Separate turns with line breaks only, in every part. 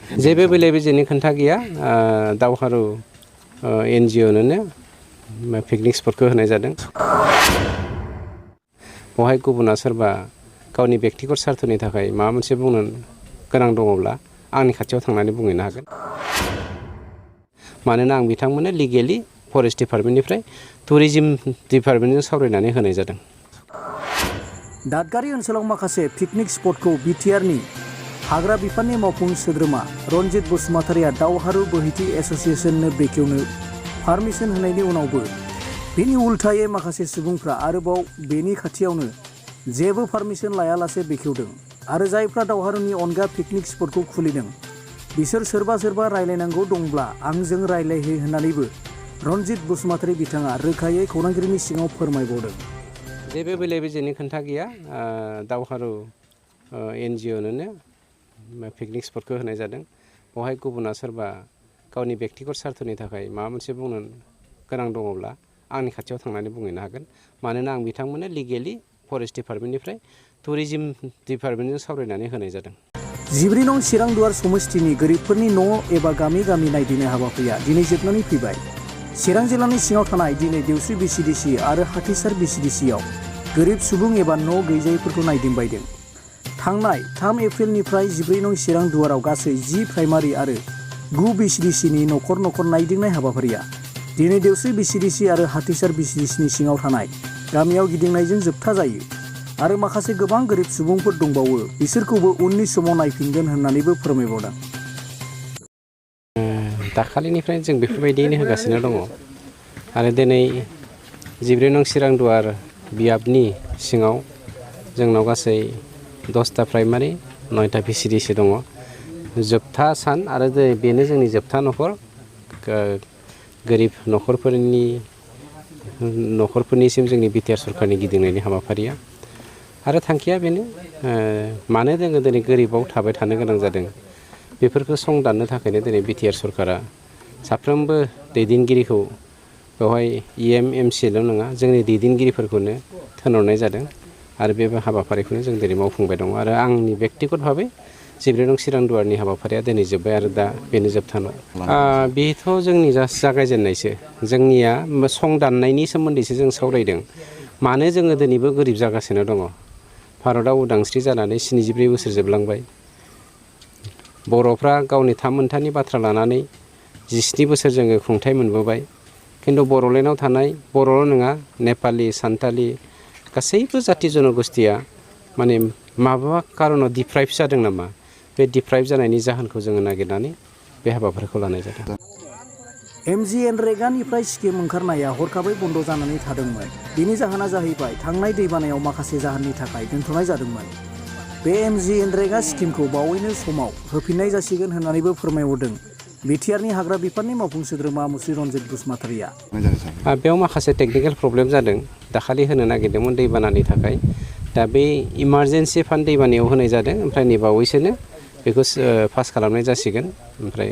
जेबो बेले बेजेनि खोन्था गैया दावहारु NGO-नोनो पिकनिक स्पटखौ होनाय जादों। बहाय गुबुना सोरबा गावनि व्यक्तिगत स्वार्थनि थाखाय माबा मोनसे बुंनो गोनां दङब्ला आंनि खाथियाव थांनानै बुंहैनो हागोन। मानोना आं बिथांमोननो लिगेलि फरेस्ट डिपार्टमेन्टनिफ्राय टुरिज्म डिपार्टमेन्टजों सावरायनानै होनाय जादों।
दादगारि ओनसोलाव माखासे पिकनिक स्पटखौ बिटिआरनि हाग्रा बिफाननि मावफुं सोद्रोमा रनजित बसुमतारिया दावहारु बोहैथि एस'सिएशननो बेखेवनो पारमिसन होनायनि उनावबो बेनि उल्थायै माखासे सुबुंफ्रा आरोबाव बेनि खाथियावनो जेबो पारमिसन लायालासे बेखेवदों आरो जायफ्रा दावहारुनि अनगा पिकनिक स्पटखौ खुलिदों बिसोर सोरबा रायलायनांगौ दंब्ला आंजों रायलायहै होननानैबो रनजित बसुमतारि बिथाङा रोखायै खौरांगिरिनि सिगाङाव फोरमायबावदों।
जेबो बेले बेजेनि खोन्था गैया दावहारु NGO-नोनो पिकनिक स्पटखौ होनाय जादों। बहाय गुबुना सोरबा गावनि व्यक्तिगत स्वार्थनि थाखाय माबा मोनसे बुंनो गोनां दङब्ला आंनि खाथियाव थांनानै बुंहैनो हागोन। मानोना आं बिथांमोननो लिगेलि फरेस्ट डिपार्टमेन्टनिफ्राय टुरिज्म डिपार्टमेन्टजों सावरायनानै होनाय जादों। 14
नं चिरां दुवार समस्तिनि गोरिबफोरनि न' एबा गामि नायदिंनाय हाबाफारिया दिनै जोबनानै फैबाय। चिरां जिल्लानि सिङाव थानाय दिनै देवस्रि BCDC आरो हाथिसार BCDC-आव गोरिब सुबुं एबा न' गैजायैफोरखौ नायदिंबायदों। थांनाय 3 एप्रिलनिफ्राय 14 नं चिरां दुवाराव गासै 10 प्राइमारि आरो 9 BCDC-नि नखर नायदिंनाय हाबाफारिया दिनै देवस्रि BCDC आरो हाथिसार BCDC-नि सिङाव थानाय गामियाव गिदिंनायजों जोबथा जायो आरो माखासे गोबां गोरिब सुबुंफोर दंबावो बिसोरखौबो उननि समाव नायफिनगोन होननानैबो फोरमायबावदों।
दाखालिनिफ्राय जों बेफोरबायदियैनो होगासिनो दङ आरो दिनै 14 नं चिरां दुवार बियाबनि सिङाव जोंनाव गासै 10टा प्राइमारि 9टा BCDC दङ। जोबथा सान आरो बेनो जोंनि जोबथा नखर गोरिब नखरफोरनिसिम जोंनि बिटिआर सरकारनि गिदिंनायनि हाबाफारिया आरो थांखिया बेनो मानो जोङो दिनै गोरिबाव थाबाय थानो गोनां जादों बेफोरखौ संदाननो थाखायनो दिनै बिटिआर सरकारा साफ्रोमबो दैदेनगिरिखौ बेवहाय MCL' नङा जोंनि दैदेनगिरिफोरखौनो थिनहरनाय जादों आरो बे हाबाफारिखौनो जों दिनै मावफुंबाय दङ आरो आंनि व्यक्तिगत भाबै 14 नं चिरां दुवारनि हाबाफारिया दिनै जोब्बाय आरो दा बेनो जोबथा न'। बेथ' जोंनि जागायजेननायसो जोंनिया संदाननायनि सोमोन्दैसो जों सावरायदों। मानो जोङो दिनैबो गोरिब जागासिनो दङ। भारतआ उदांस्रि जानानै 74 बोसोर जोबलांबाय। बर'फ्रा गावनि थामोनथानि बाथ्रा लानानै 17 बोसोर जोङो खुंथाइ मोनबोबाय। खिन्थु बर'लेण्डआव थानाय बर'ल' नङा नेपालि सान्थालि गासैबो जाथि जन'गोष्ठिया माने माबा कारनाव डिप्राइभ जादों नामा बे डिप्राइभ जानायनि जाहोनखौ जोङो नागिरनानै बे हाबाफारिखौ लानाय जादों।
MGNरेगानिफ्राय स्किम ओंखारनाया हरखाबै बन्द जानानै थादोंमोन। बेनि जाहोना जाहैबाय थांनाय दैबानायाव माखासे जाहोननि थाखाय दोनथ'नाय जादोंमोन। बे MGNरेगा स्किमखौ बावैनो समाव होफिननाय जासिगोन होननानैबो फोरमायहरदों बिटिआरनि हाग्रा बिफाननि मावफुं सोद्रोमा मुस्रि रनजित बसुमतारिया।
बेयाव माखासे टेकनिकेल प्रब्लेम जादों। दाखालि होनो नागिरदोंमोन दैबानानि थाखाय दा बे इमारजेन्सि फान्ड दैबानायाव होनाय जादों ओमफ्राय नैबावैसोनो बेखौ पास खालामनाय जासिगोन ओमफ्राय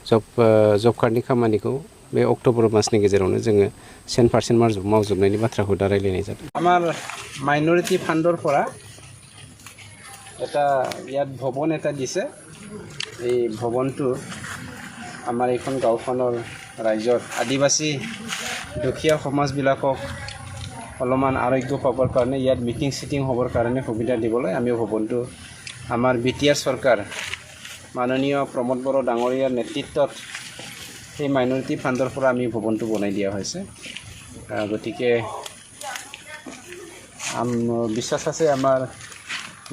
जब कार्डनि खामानिखौ बे अक्ट'बर मासनि गेजेरावनो जोङो 100% मावजोबनायनि बाथ्राखौ दा रायलायनाय जादों। আমাৰ মাইনৰিটি ফাণ্ডৰ পৰা এটা ইয়াত ভৱন এটা দিছে। এই ভৱনটো আমাৰ এইখন গাঁওখনৰ ৰাইজৰ আদিবাসী দুখীয়া সমাজবিলাকক অলপমান আৰোগ্য পাবৰ কাৰণে ইয়াত মিটিং হ'বৰ কাৰণে সুবিধা দিবলৈ আমি ভৱনটো আমাৰ বিটিআৰ চৰকাৰ মাননীয় প্ৰমোদ বড়ো ডাঙৰীয়াৰ নেতৃত্বত এই মাইনৰিটি ফাণ্ডৰ পৰা আমি ভৱনটো বনাই দিয়া হৈছে। গতিকে বিশ্বাস আছে আমাৰ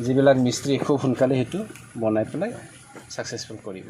যিবিলাক মিস্ত্ৰী খুব সোনকালে সেইটো বনাই পেলাই ছাকচেছফুল কৰিব।